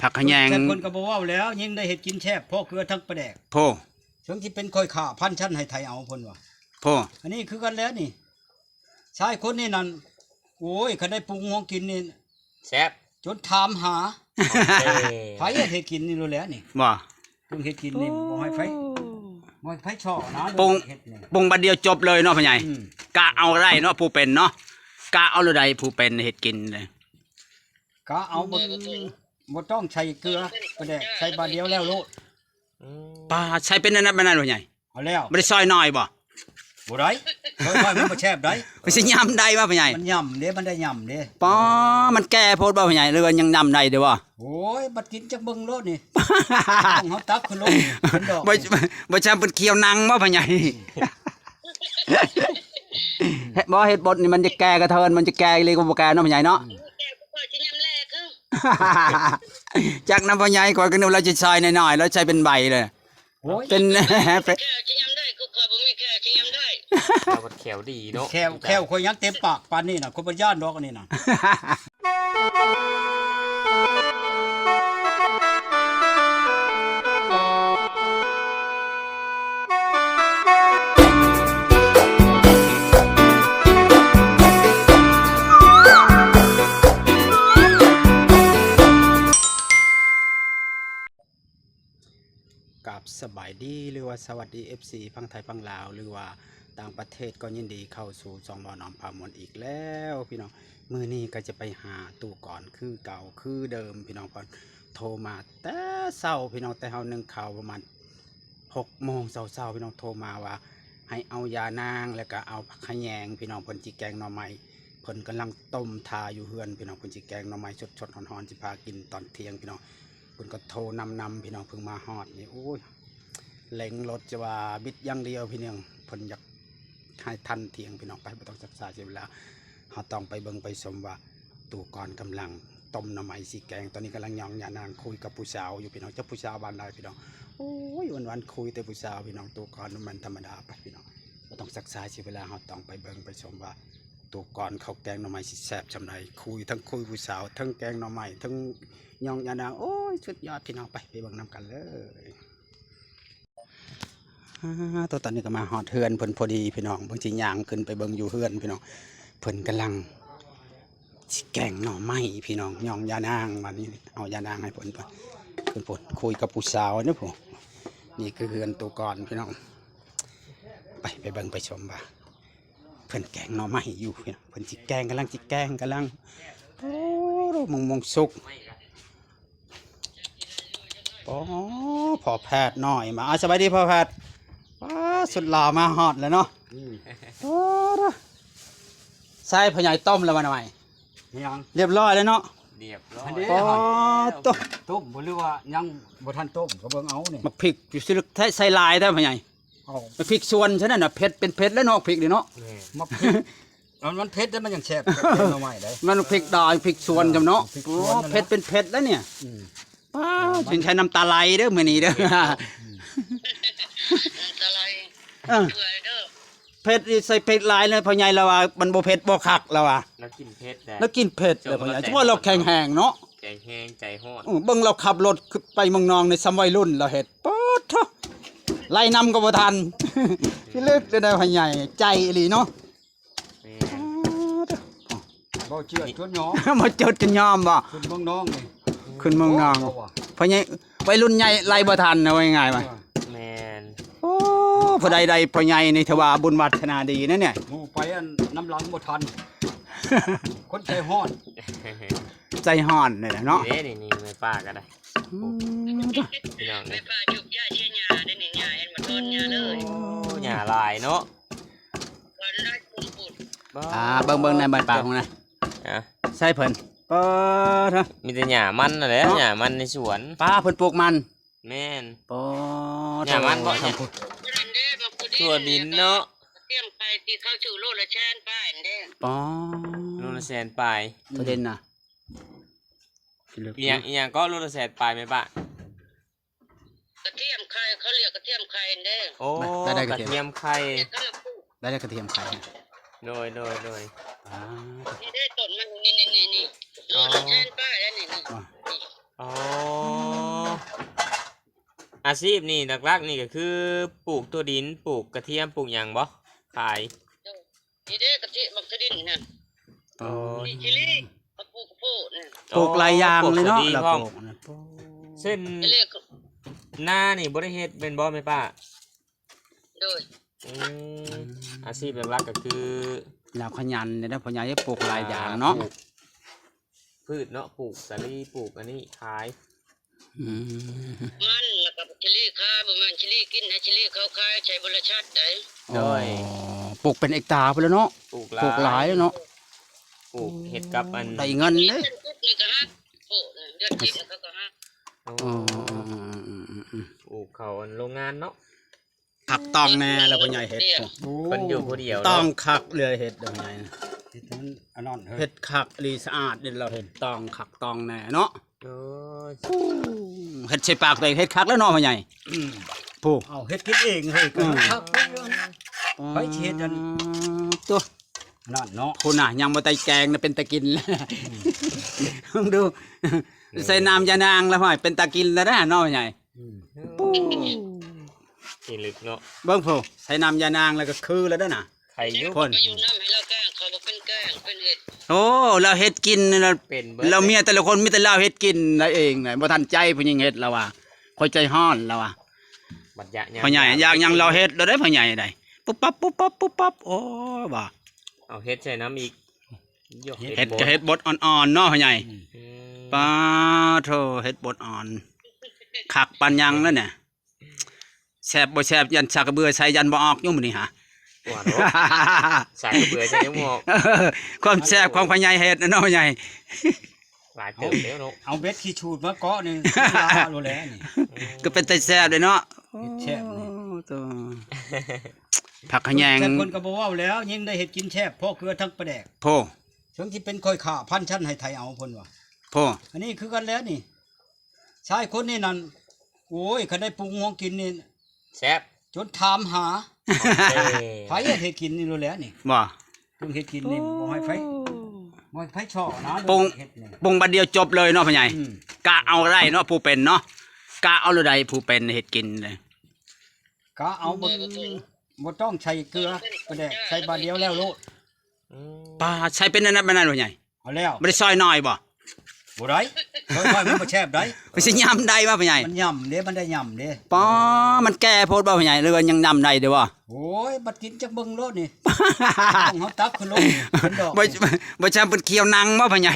ຜັກຂະແຍງ ແຕ່ເພິ່ນກໍບໍ່ເວົ້າແລ້ວ ຍິ່ງໄດ້ເຮັດກິນແຊບ ພໍເກືອທັງປາແດກ ໂພ ເຖິງຊິເປັນຂ້ອຍຂ້າພັນຊັ້ນໃຫ້ໄຖເອົາ ເພິ່ນວ່າ ໂພ ອັນນີ້ຄືກັນແຫຼະນີ້ ຊາຍຄົນນີ້ນັ້ນ ໂອ້ຍ ຄັນໄດ້ປຸງຂອງກິນນີ້ ແຊບ ຈົນຖາມຫາ ເອີ ໃຜເຮັດໃຫ້ກິນນີ້ໂລດແຫຼະນີ້ ບໍ່ ເພິ່ນເຮັດກິນນີ້ ບໍ່ໃຫ້ໃຜ ບໍ່ໃຫ້ໃຜສໍ້ນະ ປຸງ ເຮັດນີ້ ປຸງບາດດຽວຈົບເລີຍເນາະພໍ່ໃຫຍ່ ອືມ ກະເອົາກໍໄດ້ເນາະ ຜູ້ເປັນເນາະ ກະເອົາໂລດໃດ ຜູ້ເປັນເຮັດກິນເລີຍ ກະເອົາບໍ່ ບໍ່ຕ້ອງໃສ່ເກືອ ປາແດກໃສ່ບາດດຽວແລ້ວໂລດ ອືມ ປາ ໃສ່ເປັນອັນນັ້ນ ອັນນັ້ນພໍ່ໃຫຍ່ ເອົາແລ້ວ ບໍ່ໄດ້ຊອຍໜ້ອຍບໍ່? ບໍ່ໄດ້ ຊອຍໜ້ອຍມັນບໍ່ແຊບໃດ ມັນຊິຫຍ້ຳໄດ້ບໍ່ພໍ່ໃຫຍ່? ມັນຫຍ້ຳເດ້ ມັນໄດ້ຫຍ້ຳເດ້ ປາ ມັນແກ່ໂພດບໍ່ພໍ່ໃຫຍ່ ຫຼືວ່າຍັງຫຍ້ຳໄດ້ຢູ່ບໍ່? ໂອ້ຍ ບັດກິນຈັກເບິ່ງໂລດນີ້ ເຮົາຕັກຂຶ້ນລົງເປັນດອກ ບໍ່ ບໍ່ຊ່ຳເພິ່ນຂຽວໜັງບໍ່ພໍ່ໃຫຍ່? ເຮັດ ບໍ່ເຮັດບົດນີ້ມັນຈະແກ່ກະເທີນ ມັນຈະແກ່ອີ່ຫຼີກໍບໍ່ແກ່ເນາະພໍ່ໃຫຍ່ເນາະ ອືມ ແກ່ບໍ່ຄ່ອຍຊິຫຍ້ຳແລຄື ຈັກນຳພໍ່ໃຫຍ່ ຂ້ອຍກໍນຶກວ່າລາວຊິຊອຍໜ້ອຍໆ ລາວໃສ່ເປັນໃບເລີຍ ໂອ້ຍ ເປັນ ເປັນ ແຂ້ວຊິຫຍ້ຳໄດ້ ຄືຂ້ອຍບໍ່ມີແຂ້ວຊິຫຍ້ຳໄດ້ ລາວບັດແຂ້ວດີເນາະ ແຂ້ວ ແຂ້ວຂ້ອຍຍັງເຕັມປາກປານນີ້ນະ ຂ້ອຍບໍ່ຢ້ານດອກອັນນີ້ນະ. ກາບສະບາຍດີ ຫຼືວ່າສະຫວັດດີ ເອັຟຊີ ຝັ່ງໄທຝັ່ງລາວ ຫຼືວ່າຕ່າງປະເທດ ກໍຍິນດີເຂົ້າສູ່ຊ່ອງບ່າວໜອມພາມ່ວນອີກແລ້ວພີ່ນ້ອງ. ມື້ນີ້ກໍຈະໄປຫາຕູ້ກອນຄືເກົ່າຄືເດີມພີ່ນ້ອງ ເພິ່ນໂທມາແຕ່ເຊົ້າພີ່ນ້ອງ ແຕ່ເຮົາໜຶ້ງເຂົ້າປະມານຫົກໂມງເຊົ້າໆ ພີ່ນ້ອງ ໂທມາວ່າໃຫ້ເອົາຢານາງ ແລ້ວກໍເອົາຜັກຂະແຍງພີ່ນ້ອງ ເພິ່ນຊິແກງໜໍ່ໄມ້ ເພິ່ນກຳລັງຕົ້ມຖ້າຢູ່ເຮືອນພີ່ນ້ອງ ເພິ່ນຊິແກງໜໍ່ໄມ້ສົດໆ ຮ້ອນໆ ຊິພາກິນຕອນທ່ຽງພີ່ນ້ອງ. ເພິ່ນກໍໂທນຳນຳພີ່ນ້ອງ ເພິ່ງມາຮອດນີ້ ໂອ້ຍ ເລັ່ງລົດຈະວ່າບິດຢ່າງດຽວພີ່ນ້ອງ ເພິ່ນຢາກໃຫ້ທັນທ່ຽງພີ່ນ້ອງ. ໄປ ບໍ່ຕ້ອງຊັກຊ້າເສຍເວລາ ເຮົາຕ້ອງໄປເບິ່ງໄປຊົມວ່າ ຕູ້ກອນກຳລັງຕົ້ມໜໍ່ໄມ້ຊິແກງ ຕອນນີ້ກຳລັງຍ້ອງຢານາງ ຄຸຍກັບຜູ້ສາວຢູ່ພີ່ນ້ອງ. ຈັກຜູ້ສາວບ້ານໃດພີ່ນ້ອງ ໂອ້ຍ ວັນໆ ຄຸຍແຕ່ຜູ້ສາວພີ່ນ້ອງ ຕູ້ກອນບໍ່ແມ່ນທຳມະດາ. ໄປພີ່ນ້ອງ ບໍ່ຕ້ອງຊັກຊ້າເສຍເວລາ ເຮົາຕ້ອງໄປເບິ່ງໄປຊົມວ່າ ຕູ້ກອນເຂົາແກງໜໍ່ໄມ້ຊິແຊບຊ່ຳໃດ. ຄຸຍ ທັງຄຸຍຜູ້ສາວ ທັງແກງໜໍ່ໄມ້ ທັງຍ້ອງຢານາງ ໂອ້ຍ ສຸດຍອດພີ່ນ້ອງ. ໄປ ໄປເບິ່ງນຳກັນເລີຍ. ອາ ຕອນນີ້ກໍມາຮອດເຮືອນເພິ່ນພໍດີພີ່ນ້ອງ ເບິ່ງ ຊິຍ່າງຂຶ້ນໄປເບິ່ງຢູ່ເຮືອນພີ່ນ້ອງ. ເພິ່ນກຳລັງຊິແກງໜໍ່ໄມ້ພີ່ນ້ອງ ຍ້ອງຢານາງ ບາດນີ້ເອົາຢານາງໃຫ້ເພິ່ນ ເພິ່ນ ເພິ່ນຄຸຍກັບຜູ້ສາວນີ້ພຸ້ນ. ນີ້ຄືເຮືອນຕູ້ກອນພີ່ນ້ອງ. ໄປ ໄປເບິ່ງໄປຊົມວ່າ ເພິ່ນແກງໜໍ່ໄມ້ຢູ່ ເພິ່ນຊິແກງ ກຳລັງຊິແກງ ກຳລັງ ໂອ້ ມະມ່ວງສຸກ ອໍ ພໍ່ແພດນ້ອຍມາ. ອາ ສະບາຍດີພໍ່ແພດ. ປ້າ ສຸດຫຼໍ່ມາຮອດແລ້ວເນາະ. ອືມ ໂອ້ ໃສ່ພໍ່ໃຫຍ່ຕົ້ມແລ້ວວ່າໜ້ອຍ ຫຍັງ ຮຽບຮ້ອຍແລ້ວເນາະ. ຮຽບຮ້ອຍ ອັນນີ້ ປ້າ ຕົ້ມ ຕົ້ມບໍ່ ຫຼືວ່າຍັງບໍ່ທັນຕົ້ມ ກໍເບິ່ງເອົານີ້. ໝາກພິກຢູ່ຊິ ໃສ່ຫຼາຍແທ້ພໍ່ໃຫຍ່. ເອົາ ໝາກພິກສວນຊັ້ນນະ ເຜັດເປັນເຜັດແລ້ວເນາະ ພິກນີ້ເນາະ. ແມ່ນ ໝາກພິກ ມັນ ມັນເຜັດແລ້ວມັນຍັງແຊບ ແກງໜໍ່ໄມ້ໄດ້. ມັນພິກດອງ ພິກສວນ ເອີ ຈຳເນາະ. ພິກສວນ ໂອ້ ນັ້ນນະ ເຜັດເປັນເຜັດແລ້ວນີ້. ອືມ ປ້າ ຊິໃຊ້ນ້ຳຕາໄຫຼເດີມື້ນີ້ເດີ. ອືມ ນ້ຳຕາໄຫຼ ເອີ ເຜື່ອຍເດີ. ເຜັດນີ້ໃສ່ເຜັດຫຼາຍເລີຍ ພໍ່ໃຫຍ່ລາວວ່າມັນບໍ່ເຜັດບໍ່ຄັກລາວວ່າ. ລາວກິນເຜັດໄດ໋ ລາວກິນເຜັດເລີຍພໍ່ໃຫຍ່ ຖືວ່າລາວແຂງແຮງເນາະ ແຂງແຮງໃຈຮ້ອນ. ເອີ ເບິ່ງລາວຂັບລົດໄປເມືອງນອງໃນ ສ່ຳໄວລຸ້ນລາວເຮັດ ປາດໂທ້ ໄລ່ນຳກໍບໍ່ທັນ. ພິລຶກເດີນະພໍ່ໃຫຍ່ ໃຈອີ່ຫຼີເນາະ. ແມ່ນ ປາດໂທ້ ບໍ່ເຈື່ອຈົນຍອມ ບໍ່ຈົນຈົນຍອມບໍ່? ຂຶ້ນເມືອງນອງນີ້ ຂຶ້ນເມືອງນອງ ເຂົາວ່າ ພໍ່ໃຫຍ່ ໄວລຸ້ນໃຫຍ່ໄລ່ບໍ່ທັນນະ ວ່າງ່າຍໆວ່າ. ເອີ ແມ່ນ ໂອ້ ຜູ້ໃດໄດ້ພໍ່ໃຫຍ່ນີ້ ຖືວ່າບຸນວາສະໜາດີນະນີ້. ໝູ່ໄປອັນນຳຫຼັງບໍ່ທັນ ຄົນໃຈຮ້ອນ ໃຈຮ້ອນນີ້ແຫຼະເນາະ. ນີ້ເດ້ ນີ້ ນີ້ແມ່ປ້າກໍໄດ້. ອືມ ພີ່ນ້ອງເອີຍ ແມ່ປ້າຈຸບຢາເຊຍຫຍ້າເດ້ນີ້ ຫຍ້າເຫັນບໍ່ ຖອນຫຍ້າເລີຍ. ໂອ້ ຫຍ້າຫຼາຍເນາະ ຖອນໄດ້ປຸ້ນໆ. ອ່າ ເບິ່ງໆ ໃນໃບປາກຂອງນະ ອ່າ ໃສ່ເພິ່ນ ປາດໂທ້ ມີແຕ່ຫຍ້າມັນນັ້ນແຫຼະ ເນາະ ຫຍ້າມັນໃນສວນ. ປ້າ ເພິ່ນປູກມັນ. ແມ່ນ ປາດໂທ້ ຫຍ້າມັນບໍ່ ຫຍ້າ ຖົ່ວດິນເນາະ. ກະທຽມໄຂ່ທີ່ເຂົາຊື້ໂລລະແສນປາຍຫັ້ນເດ້. ປາດ ໂລລະແສນປາຍ ຖົ່ວດິນນະ. ອີ່ຫຍັງ ອີ່ຫຍັງກໍໂລລະແສນປາຍແມ່ປ້າ? ກະທຽມໄຂ່ ເຂົາລຽກກະທຽມໄຂ່ຫັ້ນເດ້. ໂອ້ ໄດ້ ໄດ້ກະທຽມໄຂ່ ໄດ້ກະທຽມໄຂ່. ໂດຍ ໂດຍ ໂດຍ ອ່າ ນີ້ເດ້ຕົ້ນມັນ ນີ້ ນີ້ ນີ້ ອໍ ໂລລະແສນປາຍແລ້ວນີ້ ນີ້ ອໍ ນີ້ ອໍ ອາຊີບນີ້ຫຼັກໆນີ້ກໍຄືປູກຖົ່ວດິນ ປູກກະທຽມ ປູກຫຍັງບໍ່? ຂາຍ ໂດຍ ນີ້ເດ້ກະທິ ບັກຖົ່ວດິນນີ້ນະ ອໍ ມີຂີ້ລີ້ ເຂົາປູກເຂົ້າໂພດນະ ປູກຫຼາຍຢ່າງເລີຍເນາະ ປູກສາລີ ລາວ ພ້ອມ ປູກນະ ເຊັ່ນ ເລກ ນານີ້ບໍ່ໄດ້ເຮັດແມ່ນບໍ່ແມ່ປ້າ? ໂດຍ ອືມ ອືມ ອາຊີບຫຼັກໆກໍຄື ລາວຂະຫຍັນເດ້ ພໍ່ໃຫຍ່ ປູກຫຼາຍຢ່າງເນາະ ອ່າ ປູກພືດເນາະ ປູກສາລີ ປູກອັນນີ້ຂາຍ ອືມ ມັນ ແລ້ວກໍຂີ້ລີ້ຂາຍ ບໍ່ແມ່ນຂີ້ລີ້ກິນ ໃຫ້ຂີ້ລີ້ເຂົາຂາຍໃສ່ບໍລິສັດໃດ໋ ອໍ ໂດຍ ປູກເປັນເອັກຕາພຸ້ນແຫຼະເນາະ ປູກຫຼາຍ ປູກຫຼາຍເນາະ ປູກເຮັດກັບອັນ ໄດ້ເງິນເດ້ ເດືອນສິບນີ້ກໍຫັກ ໂອ້ ເດືອນສິບນີ້ເຂົາກໍຫັກ ອໍ ອໍ ອໍ ປູກເຂົ້າອັນໂຮງງານເນາະ ຄັກຕ້ອງແນ່ລະພໍ່ໃຫຍ່ເຮັດ ໂອ້ ເພິ່ນຢູ່ຜູ້ດຽວເນາະ ຕ້ອງຄັກເລີຍເຮັດພໍ່ໃຫຍ່ ເຮັດໃຫ້ມັນອັນນັ້ນເຮີ້ຍ ເຮັດຄັກອີ່ຫຼີ ສະອາດເດ້ລາວເຮັດ ຕ້ອງຄັກຕ້ອງແນ່ເນາະ ໂອ້ຍ ເຮັດໃສ່ປາກຕົວເອງ ເຮັດຄັກແລ້ວເນາະພໍ່ໃຫຍ່ ອືມ ຜູ້ ເອົາເຮັດກິນເອງເຮີ້ຍ ອືມ ຄັກເລີຍ ອໍ ໃຜຊິເຮັດອັນ ຕົວະ ນັ້ນເນາະ ພຸ້ນນະ ຍັງບໍ່ໄດ້ແກງນະ ເປັນຕາກິນ ອືມ ເບິ່ງດູ ອືມ ໃສ່ນ້ຳຢານາງລະຫ້ອຍ ເປັນຕາກິນລະເດ້ເນາະພໍ່ໃຫຍ່ ອືມ ໂອ້ ຂີ້ລຶກເນາະ ເບິ່ງພຸ້ນ ໃສ່ນ້ຳຢານາງແລ້ວກໍຄືແລ້ວເດ້ນະ ໄຄຢູ່ ຄົນ ໄປຢູ່ນຳໃຫ້ລາວແກງ ຂ້ອຍບໍ່ເປັນແກງ ເປັນເຮັດ ໂອ້ ລາວເຮັດກິນລະ ເປັນເບິດ ລາວເມຍແຕ່ລະຄົນມີແຕ່ລາວເຮັດກິນລາວເອງນະ ບໍ່ທັນໃຈຜູ້ຍິງເຮັດລາວວ່າ ຂ້ອຍໃຈຮ້ອນລາວວ່າ ບັດຢາກຫຍັງ ພໍ່ໃຫຍ່ຢາກຫຍັງລາວເຮັດລາວໄດ້ ພໍ່ໃຫຍ່ໄດ້ ປຸບປັບ ປຸບປັບ ປຸບປັບ ໂອ້ ວ່າ ເອົາເຮັດໃສ່ນ້ຳອີກ ເຮັດ ເຮັດ ເຮັດບົດອ່ອນໆເນາະພໍ່ໃຫຍ່ ອືມ ປາໂທ ເຮັດບົດອ່ອນ ຄັກປານຫຍັງແລ້ວນີ້ ແຊບບໍ່ແຊບ ຢ້ານສາກກະເບືອໃສ່ ຢ້ານບໍ່ອອກຢູ່ມື້ນີ້ຫາ ວ່າໂລດ ສາກກະເບືອໃສ່ຍັງບໍ່ອອກ ຄວາມແຊບຂອງພໍ່ໃຫຍ່ເຮັດນະເນາະພໍ່ໃຫຍ່ ຫຼາຍເຕີບແລ້ວເນາະ ເອົາເບັດຂີ້ສູດມາເກາະນີ້ ລາໂລດແຫຼະນີ້ ກໍເປັນຕາແຊບເດ້ເນາະ ເຮັດແຊບນີ້ ໂອ້ໂຕ ຜັກຂະແຍງ ແຕ່ເພິ່ນກໍບໍ່ເວົ້າແລ້ວ ຍິ່ງໄດ້ເຮັດກິນແຊບ ພໍເກືອທັງປາແດກ ໂພ ເຖິງຊິເປັນຂ້ອຍຂ້າພັນຊັ້ນໃຫ້ໄຖເອົາ ເພິ່ນວ່າ ໂພ ອັນນີ້ຄືກັນແຫຼະນີ້ ຊາຍຄົນນີ້ນັ້ນ ໂອ້ຍ ຄັນໄດ້ປຸງຂອງກິນນີ້ ແຊບ ຈົນຖາມຫາ ເອີ ໃຜເຮັດ ເຮັດກິນນີ້ໂລດແຫຼະນີ້ ບໍ່ ເພິ່ນເຮັດກິນນີ້ ບໍ່ໃຫ້ໃຜ ບໍ່ໃຫ້ໃຜສໍ້ນະ ປຸງ ເຮັດນີ້ ປຸງບັດດຽວຈົບເລີຍເນາະພໍ່ໃຫຍ່ ອືມ ກະເອົາໄດ້ເນາະ ຜູ້ເປັນເນາະ ກະເອົາໂລດໃດ ຜູ້ເປັນເຮັດກິນເລີຍ ກະເອົາ ບໍ່ ບໍ່ຕ້ອງໃສ່ເກືອ ປາແດກໃສ່ບາດດຽວແລ້ວໂລດ ອືມ ປາ ໃສ່ເປັນອັນນັ້ນ ອັນນັ້ນພໍ່ໃຫຍ່ ເອົາແລ້ວ ບໍ່ໄດ້ຊອຍໜ້ອຍບໍ່? ບໍ່ໄດ້ ຊອຍໜ້ອຍມັນບໍ່ແຊບໃດ ມັນຊິຫຍ້ຳໄດ້ບໍ່ພໍ່ໃຫຍ່? ມັນຫຍ້ຳເດ້ ມັນໄດ້ຫຍ້ຳເດ້ ປາ ມັນແກ່ໂພດບໍ່ພໍ່ໃຫຍ່ ຫຼືວ່າຍັງຫຍ້ຳໄດ້ເດ້ບໍ່? ໂອ້ຍ ບັດກິນຈັກເບິ່ງໂລດນີ້ ເຮົາຕັກຂຶ້ນລົງເປັນດອກ ບໍ່ ບໍ່ຊ່ຳເພິ່ນຂຽວໜັງບໍ່ພໍ່ໃຫຍ່?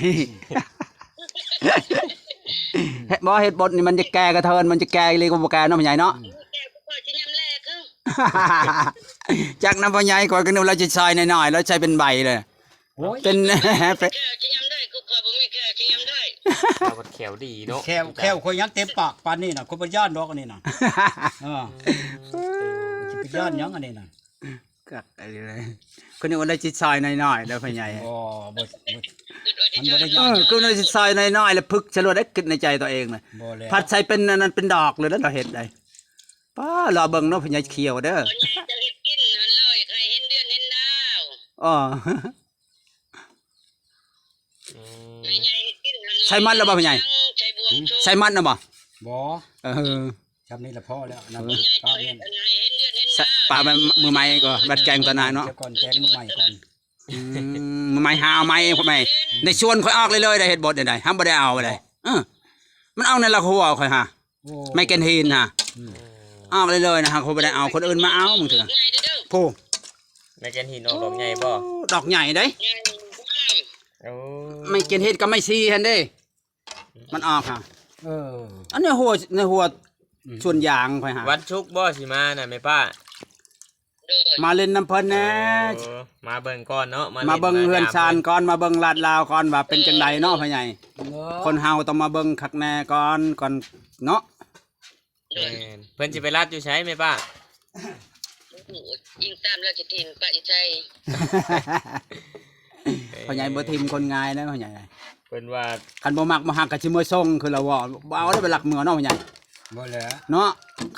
ເຮັດບໍ່ ເຮັດບົດນີ້ມັນຈະແກ່ກະເທີນ ມັນຈະແກ່ອີ່ຫຼີກໍບໍ່ແກ່ເນາະພໍ່ໃຫຍ່ເນາະ ອືມ ແກ່ບໍ່ຄ່ອຍຊິຫຍ້ຳແລກເອີ ຈັກນຳພໍ່ໃຫຍ່ ຂ້ອຍກໍນຶກວ່າລາວຊິຊອຍໜ້ອຍໆ ລາວໃສ່ເປັນໃບເລີຍ ໂອ້ຍ ເປັນ ເປັນ ແຂ້ວຊິຫຍ້ຳໄດ້ ຄືຂ້ອຍບໍ່ມີແຂ້ວຊິຫຍ້ຳໄດ້ ລາວບັດແຂ້ວດີເນາະ ແຂ້ວ ແຂ້ວຂ້ອຍຍັງເຕັມປາກປານນີ້ນະ ຂ້ອຍບໍ່ຢ້ານດອກອັນນີ້ນະ ເອີ ອືມ ຊິໄປຢ້ານຫຍັງອັນນີ້ນະ ຄັກອີ່ຫຼີເລີຍ ຄືນຶກວ່າລາວຊິຊອຍໜ້ອຍໆ ເດີພໍ່ໃຫຍ່ ບໍ່ ບໍ່ ບໍ່ ມັນບໍ່ໄດ້ ເອີ ຄືວ່າຊິຊອຍໜ້ອຍໆ ແລ້ວພຶກຊະໂລດ ຄິດໃນໃຈຕົວເອງນະ ບໍ່ແລ້ວ ພັດໃສ່ເປັນອັນນັ້ນເປັນດອກເລີຍ ລາວເຮັດໄດ້ ປ້າ ລໍເບິ່ງເນາະ ພໍ່ໃຫຍ່ຂຽວເດີ ພໍ່ໃຫຍ່ຈະເຮັດກິນຫັ້ນ ລາວຢາກໃຫ້ເຫັນເດືອນເຫັນດາວ ອໍ ອືມ ແມ່ໃຫຍ່ເຮັດກິນຫັ້ນ ໃສ່ມັດແລ້ວບໍ່ພໍ່ໃຫຍ່? ໃສ່ບ່ວງຊົງ ໃສ່ມັດນະບໍ່? ບໍ່ ເອີ ຊ່ຳນີ້ລະພໍແລ້ວ ເອີ ນັ້ນ ປາ ມື້ໃໝ່ກໍບັດແກງຕອນໜ້າເນາະ ແກງມື້ໃໝ່ກ່ອນ ອືມ ມື້ໃໝ່ຫາເອົາໃໝ່ ໃນສວນຂ້ອຍອອກເລີຍໆ ໄດ້ເຮັດບົດໄດ້ ຫາບໍ່ໄດ້ເອົາໄດ້ ເອີ ມັນອອກໃນລະຫົວຂ້ອຍຫາ ໂອ້ ໄມ້ແກ່ນຫີນຫາ ອືມ ອອກເລີຍໆນະ ຫາບໍ່ໄດ້ເອົາ ຄົນອື່ນມາເອົາບາງເທື່ອ ໂພ ໄມ້ແກ່ນຫີນອອກດອກໃຫຍ່ບໍ່? ດອກໃຫຍ່ເດ້ ໂອ້ ໄມ້ແກ່ນຫີນກັບໄມ້ຊີຫັ້ນເດ້ ມັນອອກຫາ ເອີ ອັນໃນຫົວ ໃນຫົວ ອືມ ສວນຢາງຂ້ອຍຫາ ວັນສຸກບໍ່ຊິມານະແມ່ປ້າ? ມາຫຼິ້ນນຳເພິ່ນແດ່ ເອີ ມາເບິ່ງກ່ອນເນາະ ມາເບິ່ງເຮືອນຊານກ່ອນ ມາເບິ່ງລາດລາວກ່ອນວ່າເປັນຈັ່ງໃດເນາະ ເອີ ພໍ່ໃຫຍ່ ເນາະ ຄົນເຮົາຕ້ອງມາເບິ່ງຄັກແນ່ກ່ອນ ກ່ອນເນາະ ແມ່ນ ເພິ່ນຊິໄປລາດຢູ່ໃສແມ່ປ້າ? ອີງຕາມລາວຊິຖິ້ມປະຢູ່ໃສ ພໍ່ໃຫຍ່ບໍ່ຖິ້ມຄົນງ່າຍເດ້ພໍ່ໃຫຍ່ ເພິ່ນວ່າ ຄັນບໍ່ມັກບໍ່ຮັກກໍຊິເມືອສົ່ງ ຄືລາວເວົ້າ ບໍ່ເອົາເດ້ໄປລັກເມືອເນາະພໍ່ໃຫຍ່ ບໍ່ແຫຼະ ເນາະ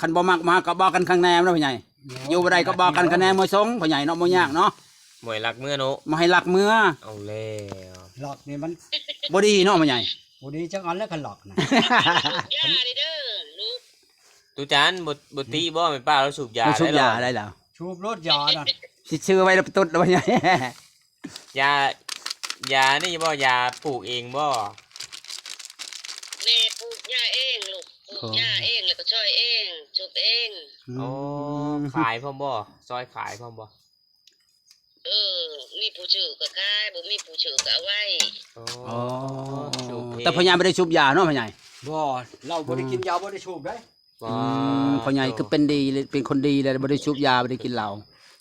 ຄັນບໍ່ມັກບໍ່ຮັກກໍບອກກັນຂ້າງແນວເນາະພໍ່ໃຫຍ່ ເນາະ ຢູ່ບໍ່ໄດ້ກໍບອກກັນຂ້າງແນວເມືອສົ່ງພໍ່ໃຫຍ່ເນາະ ບໍ່ຍາກເນາະ ບໍ່ໃຫ້ລັກເມືອເນາະ ບໍ່ໃຫ້ລັກເມືອ ເອົາແລ້ວ ລັກນີ້ມັນບໍ່ດີເນາະພໍ່ໃຫຍ່ ບໍ່ດີจักอันแล้วคันหลอกนะ อย่าเด้อลูก ตูจานบ่บ่ติบ่แม่นป้าลาวสูบยา ลาวสูบยา ได้แล้ว สูบรถยานั่น สิซื้อไว้แล้วไปตุดแล้วว่าไง ยายานี่บ่ ยาปลูกเองบ่ แม่ปลูกหญ้าเองลูก ปลูกหญ้าเองแล้วก็ซอยเองสูบเอง อ๋อขายพร้อมบ่ ซอยขายพร้อมบ่ เออ มีผู้ซื้อก็ขาย บ่มีผู้ซื้อก็เอาไว้ อ๋อ อ๋อ สูบเอง แต่พ่อใหญ่บ่ได้สูบยาเนาะพ่อใหญ่ บ่ เราบ่ได้กินยาบ่ได้สูบได้ อ๋อ อืมพ่อใหญ่คือเป็นดีเลยเป็นคนดีเลยบ่ได้สูบยาบ่ได้กินเหล้า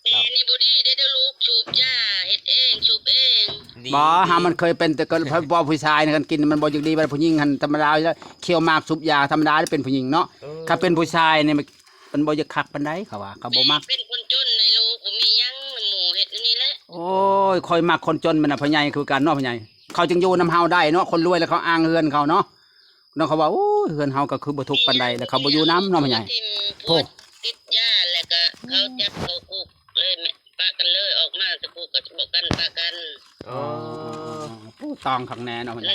แม่นี่บ่ดีเด้อลูก สูบยาเฮ็ดเองสูบเอง ดี บ่ ดี หามันเคยเป็นแต่ก็พอผู้ชายนี่กันกินมันบ่จักดีบ่ผู้หญิงหั่นธรรมดาอยู่แล้วเคี้ยวหมากสูบยาธรรมดาเป็นผู้หญิงเนาะ เออ คันเป็นผู้ชายนี่มันมันบ่อยากคักปานใดเขาว่าเขาบ่มัก เป็นคนจนในลูกบ่มีหยังหมู่เฮ็ดอันนี้แหละ โอ้ย ข่อยมักคนจนมันน่ะพ่อใหญ่คือกันเนาะพ่อใหญ่ เขาจึงอยู่นำเฮาได้เนาะ คนรวยแล้วเขาอ้างเฮือนเขาเนาะ เนาะเขาว่า โอ้ย เฮือนเฮาก็คือบ่ทุกข์ปานใด แล้วเขาบ่อยู่นำเนาะพ่อใหญ่ พวกติดยาแล้วก็เขาจับเขาคุกเลยปะกันเลยออกมาจากคุกก็บอกกันปะกัน อ๋อ ผู้ตองคักแน่เนาะพ่อใหญ่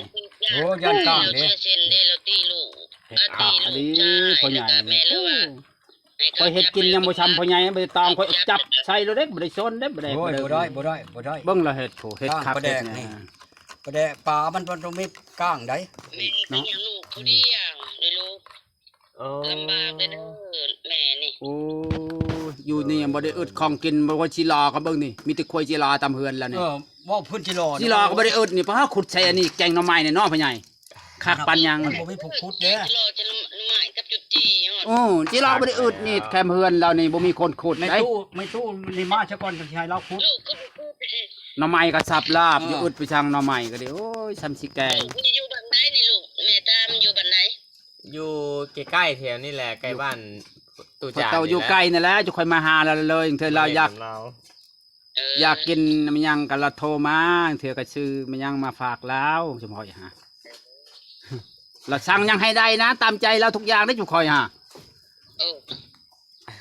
โอ้ย่านกล้างเด้ เสียเส้นเด้เราตีลูก ขาดอีหลีพ่อใหญ่ แม่เลยว่า ข่อยเฮ็ดกินยังบ่ซำพ่อใหญ่ บ่ได้ตองข่อยจับใส่โลดเด้ บ่ได้ซนเด้ บ่ได้ โอ้ยบ่ได้บ่ได้บ่ได้ เบิ่งละเฮ็ดโหเฮ็ดคัก ปลาแด เฮ็ ก ดแหน่ นี่ ปลาแดกปลามันมันต้องมีกล้างได๋ แม่เป็นอย่างลูกผู้เดียวในลูก อ๋อ ลำบากเลยเด้อแม่นี่ โอ้ย อยู่นี่ยังบ่ได้อึดของกิน บ่ว่าสิรอก็เบิ่งนี่ มีแต่ควายสิรอตามเฮือนแล้ว เอ นี่ อว่าพื้นสิรอ สิรอก็บ่ได้อึดนี่ เพราะเฮาขุดใส่อันนี้แกงหน่อไม้นี่เนาะพ่อใหญ่ คักปานหยัง มันบ่มีผู้ขุดเด้ รอจะหน่อไม้กับจุดจี่ฮอด โอ้ สิรอบ่ได้อึดนี่ แคมเฮือนแล้วนี่บ่มีคนขุด ไม่ ได้ ตู้ไม่ตู้นี่มาซะก่อนจังสิให้เราขุด ลูกก็บ่พูดไปเอง หน่อไม้ก็สับลาบ อยู่อึดไปทางหน่อไม้ก็ดี โอ้ย ซำสิแกง ลูกมันอยู่บ้านใดนี่ลูก แม่ตามันอยู่บ้านใด อยู่ใกล้ๆแถวนี่แหละใกล้บ้านตู พอ จาน เต้าอยู่ใกล้นั่นแหละจะค่อยมาหาเราเลยเทื่อเราอยาก เรา เออ อยากกินมันยังก็ละโทรมาเทื่อก็ซื้อมันยังมาฝากเราสมพอยฮะเราสั่งยังให้ได้นะ ตามใจเราทุกอย่างได้จุคอยฮะ โอ้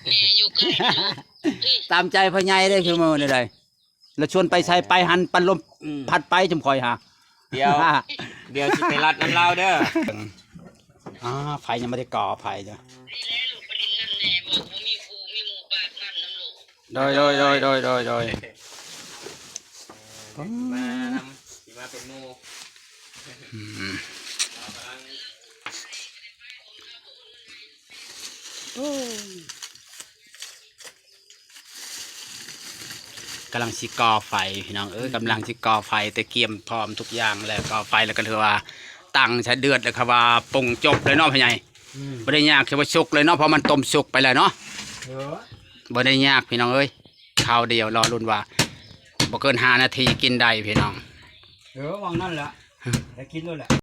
แม่อยู่ใกล้ลูก ตามใจพ่อใหญ่ได้คือมื้อนี้ได้เราชวนไปใส่ไปหันปันลม อืม พัดไปสมพอยฮะ เดี๋ยว เดี๋ยวสิไปรัดน้ำเล่าเด้อ อ่าไฟยังไม่ได้ก่อไฟจ้ะ นี่แหละลูกไปเล่นน้ำแน่บอกว่ามีครูมีหมู่ปากน้ำน้ำลูก โดยโดยโดยโดยโดยโดย มานำสิมาเป็นหมู่ อืม เรากำลัง กำลังสิก่อไฟพี่น้องเอ้ยกำลังสิก่อไฟแต่เตรียมพร้อมทุกอย่างแล้วก่อไฟแล้วก็ถือว่าตั้งใช้เดือดแล้วครับว่าปรุงจบเลยเนาะพ่อใหญ่ อืม บ่ได้ยากคือว่าสุกเลยเนาะเพราะมันต้มสุกไปแล้วเนาะ เออ บ่ได้ยากพี่น้องเอ้ยคราวเดียวรอลุ้นว่าบ่เกินห้านาทีกินได้พี่น้อง เออวางนั่นแหละได้กินแล้วแหละ